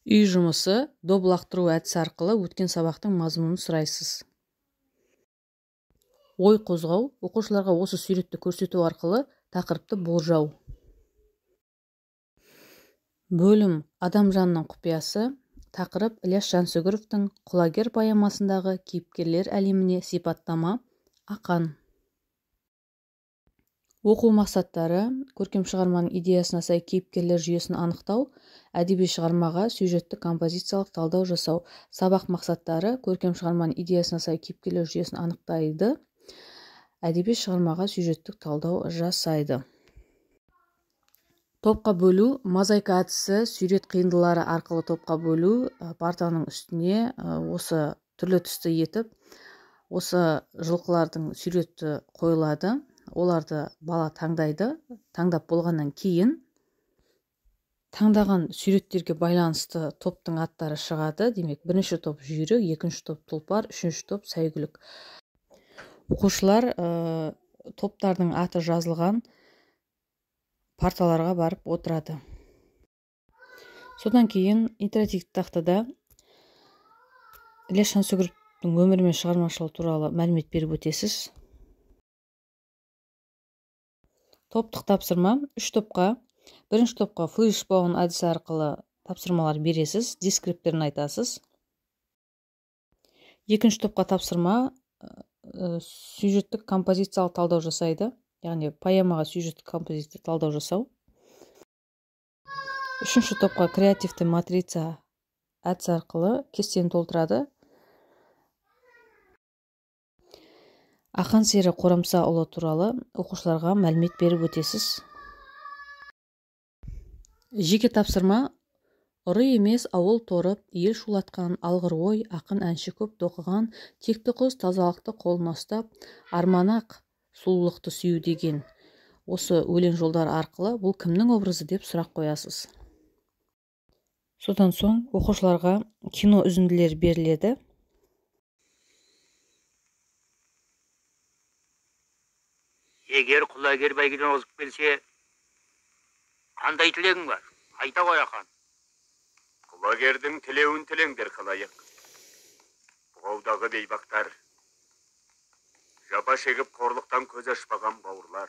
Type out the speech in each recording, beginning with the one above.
Үй жұмысы доп лақтыру әдісі арқылы өткен сабақтың мазмұнын сұрайсыз. Ой қозғау, оқушыларға осы суретті көрсету арқылы тақырыпты болжау. Бөлім адам жанының құпиясы. Тақырып Ілияс Жансүгіровтің Құлагер поэмасындағы кейіпкерлер әлеміне сипаттама. Ақан. Оқу мақсаттары: көркем шығарманың идеясына сай кейіпкерлер жүйесін анықтау, әдеби шығармаға сюжетті композициялық талдау жасау. Сабақ мақсаттары: көркем шығарманың идеясына сай кейіпкерлер жүйесін анықтайды, әдеби шығармаға сюжеттік талдау жасайды. Топқа бөлу, мозаика әдісі, сурет қиындылары арқылы топқа бөлу, партаның үстіне осы түрлі түсті етіп, осы жылқылардың суреті қойылады. Оларды бала таңдайды. Таңдап болғаннан кейін таңдаған суреттерге байланысты топтың аттары шығады. Демек, бірінші топ жүйрік, екінші топ тұлпар, үшінші топ сәйгүлік. Оқушылар топтардың аты жазылған парталарға барып отырады. Содан кейін интерактивті тақтада Ілияс Жансүгіровтің өмірі мен шығармашылығы туралы мәлімет беріп өтесіз. Топтық тапсырма үш топқа. Бірінші топқа флешбаун әдісі арқылы тапсырмалар бересіз, дескрипторын айтасыз. Екінші топқа тапсырма сюжеттік композициялық талдау жасайды, яғни поэмаға сюжеттік композиция талдау жасау. Үшінші топқа креативті матрица әдісі арқылы кестені толтырады. Ақан сері Қорамсаұлы туралы оқушыларға мәлімет беріп өтесіз. Жеке тапсырма: ұры емес ауыл торып, ел шулатқан, алғыр ой, ақын әнші көп тоқыған, текті қыз тазалықты қолына ұстап, арман ақ сұлулықты сүю деген. Осы өлең жолдары арқылы бұл кімнің образы деп сұрақ қоясыз. Содан соң оқушыларға кино үзінділері беріледі. Егер Құлагер бәйгеден озып келсе, қандай тілегің бар? Айта ғой, Ақан. Құлагердің тілеуін тілеңдер, халайық. Бұғаудағы бейбақтар, жапа шегіп қорлықтан көз ашпаған бауырлар.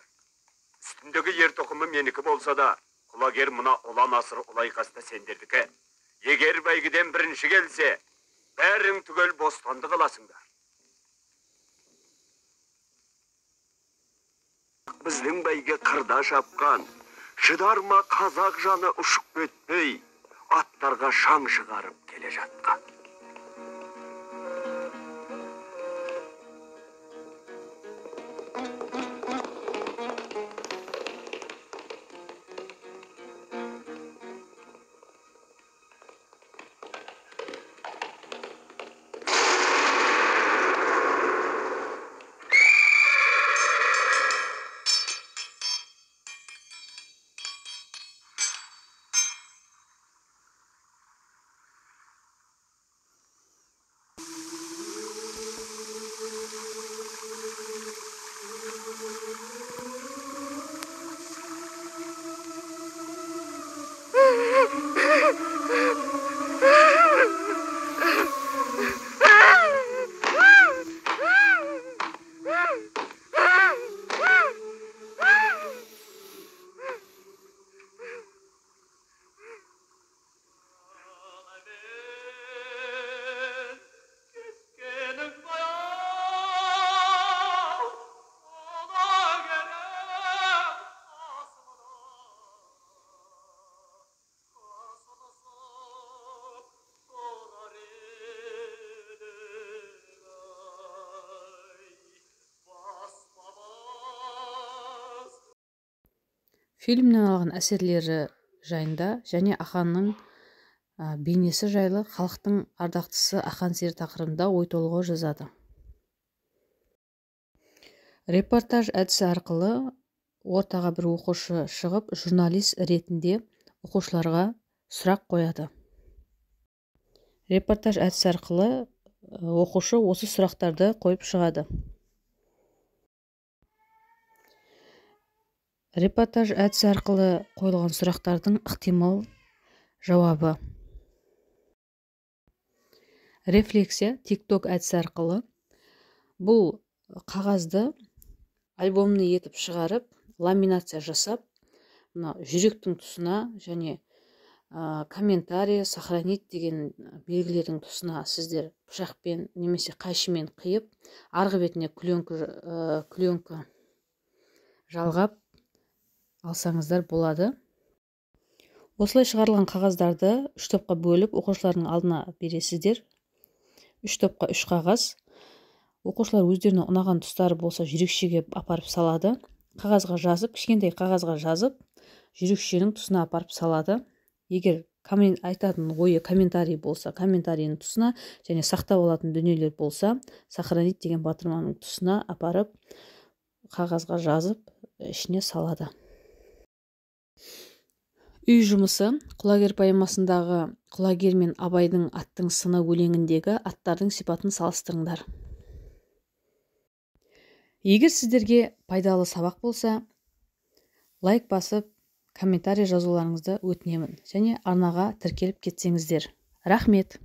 Үстіндегі ер тоқымы менікі болса да, Құлагер мына ұлан асыр ұлайқаста сендердікі. Егер бәйгеден бірінші келсе, бәрің түгел бостандық аласыңдар. Біздің бәйге қырда шапқан, шыдар ма қазақ жаны ұшып кетпей, аттарға шаң шығарып келе жатқан. Фильмнен алған әсерлері жайында және Ақанның бейнесі жайлы халықтың ардақтысы Ақан сері тақырыбында ой толғау жазады. Репортаж әдісі арқылы ортаға бір оқушы шығып, журналист ретінде оқушыларға сұрақ қояды. Репортаж әдісі арқылы оқушы осы сұрақтарды қойып шығады. Репортаж әдісі арқылы қойылған сұрақтардың ықтимал жауабы. Рефлексия TikTok әдісі арқылы бұл қағазды альбомный етіп шығарып, ламинация жасап, мына жүректің тұсына және комментарий, сохранить деген белгілердің тұсына сіздер пышақпен немесе қайшымен қиып, арғы бетіне пленка жалғап алсаңыздар болады. Осылай шығарылған қағаздарды үш топқа бөліп, оқушылардың алдына бересіздер. Үш топқа үш қағаз. Оқушылар өздеріне ұнаған тұстары болса, жүрекшеге апарып салады. Қағазға жазып, кішкентай қағазға жазып, жүрекшенің тұсына апарып салады. Егер айтатын ойы комментарий болса, комментарийдің тұсына, және сақтап алатын дүниелер болса, сохранить деген батырманың тұсына апарып, қағазға жазып, ішіне салады. Үй жұмысы: Құлагер поэмасындағы Құлагер мен Абайдың «Аттың сыны» өлеңіндегі аттардың сипатын салыстырыңдар. Егер сіздерге пайдалы сабақ болса, лайк басып, комментарий жазуларыңызды өтінемін және арнаға тіркеліп кетсеңіздер. Рахмет.